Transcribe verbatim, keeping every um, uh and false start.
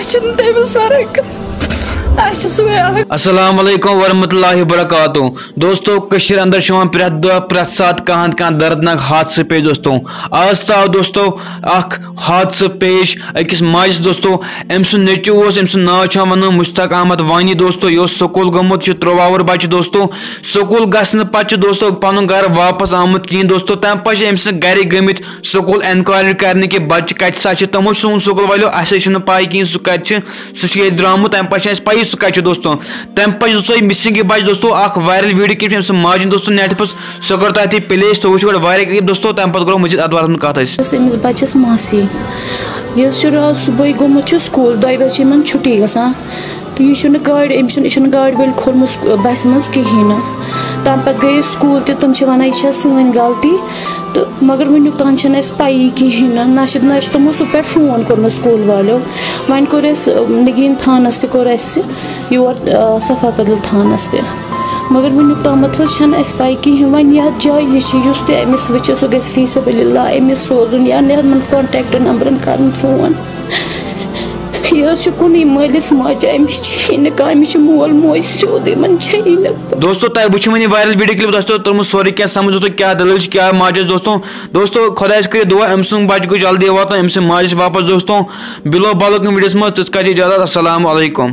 چھُنہٕ تٔمِس فرق۔ اَسہِ چھُ سُے اکھ۔ السلام علیکم ورحمۃ اللہ وبرکاتہ۔ دوستو، کٔشیٖرِ اندر چھُ یِوان پرٛٮ۪تھ دۄہ، پرٛٮ۪تھ ساتہٕ کانٛہہ نتہٕ کانٛہہ دردناک حادثہٕ پیش۔ دوستو، آز تہِ آو دوستو اکھ حادثہٕ پیش أکِس ماجہِ سۭتۍ۔ دوستو، أمۍ سُنٛد نیٚچوٗ اوس، أمۍ سُنٛد ناو چھُ وَنان مشتاق احمد وانی۔ دوستو، یہِ اوس سکوٗل گوٚمُت، یہِ چھُ ترٛوٚوُہ وُہُر بچہِ۔ دوستو، سکوٗل گژھنہٕ پتہٕ چھُ دوستو پنُن گرٕ واپس آمُت کِہیٖنۍ۔ دوستو، تمہِ پتہٕ چھِ أمۍ سٕنٛدۍ گرِکۍ گٔمٕتۍ سکوٗل انکوائری کرنہِ کہِ بچہِ کتہِ سا چھِ۔ تِمو چھُ سون سکوٗل والٮ۪و، اسہِ چھُنہٕ پاے کِہیٖنۍ سُہ کتہِ چھُ، سُہ چھُ ییٚتہِ درٛامُت، تمہِ پتہٕ چھُ اسہِ پَیی سُہ کتہِ چھُ۔ دوستو، تمہِ پتہٕ چھُ دوستو یہِ مِسنگ یہِ بچہِ۔ دوستو، اکھ وائرل ویڈیو کلپ چھِ أمۍ سٕنٛز ماجہِ ہُنٛد۔ دوستو، نیٹ پس سُہ کٔر تۄہہِ تہِ پلے، سُہ وٕچھِو گۄڈٕ واریاہ کلپ۔ دوستو، تمہِ پتہٕ کرو مزید اتھ بارس منٛز کتھ أسۍ۔ ٲس أمِس بچس ماسی، یہِ حظ چھُ راتھ صُبحٲے گوٚمُت چھُ سکوٗل، دۄیہِ بجہِ چھِ یِمن چھُٹی گژھان۔ تہٕ یہِ چھُنہٕ گاڑِ، أمِس چھُنہٕ، یہِ چھُنہٕ گاڑِ وٲلۍ کھولمُت بسہِ منٛز کِہیٖنۍ نہٕ۔ تَمہِ پَتہٕ گٔیہِ سکوٗل تہِ، تِم چھِ وَنان، یہِ چھےٚ سٲنۍ غلطی۔ تہٕ مگر وٕنیُک تام چھَنہٕ اَسہِ پَیی کِہیٖنۍ نہٕ، نہ چھِ، نہ چھِ تِمو سُہ پٮ۪ٹھ فون کوٚرمُت سکوٗل والیو۔ وۄنۍ کوٚر اَسہِ، نگیٖن تھانَس تہِ کوٚر اَسہِ یور، آ، صفا قدل تھانَس تہِ۔ مگر وٕنیُک تامَتھ حظ چھَنہٕ اَسہِ پَے کِہیٖنۍ۔ وۄنۍ یَتھ جایہِ یہِ چھِ، یُس تہِ أمِس وٕچھِ، سُہ گژھِ فی سبیل اللہ أمِس سوزُن یا یِمَن کانٹیکٹ نمبرَن کَرُن فون۔ یہِ حظ چھُ کُنُے مٲلِس ماجہِ، أمِس چھِی نہٕ کانٛہہ، أمِس چھُ مول موج سیوٚد، یِمَن چھَیی نہٕ۔ دوستو، تۄہہِ وٕچھِو وۄنۍ یہِ وائرل ویڈیو کلپ۔ دوستو، توٚرمُت سورُے کینٛہہ سمجھ۔ دوستو، کیٛاہ دٔلیٖل چھِ، کیٛاہ ماجہِ آسہِ۔ دوستو، دوستو، خۄدایَس کٔرِو دُعا، أمۍ سُنٛد بَچہِ گوٚژھ جلدی واتُن أمۍ سٕنٛدِ ماجہِ نِش واپس۔ دوستو، بِلو بالُک ویڈیوَس منٛز تِژھ کَتھ اِجازت۔ السلام علیکم۔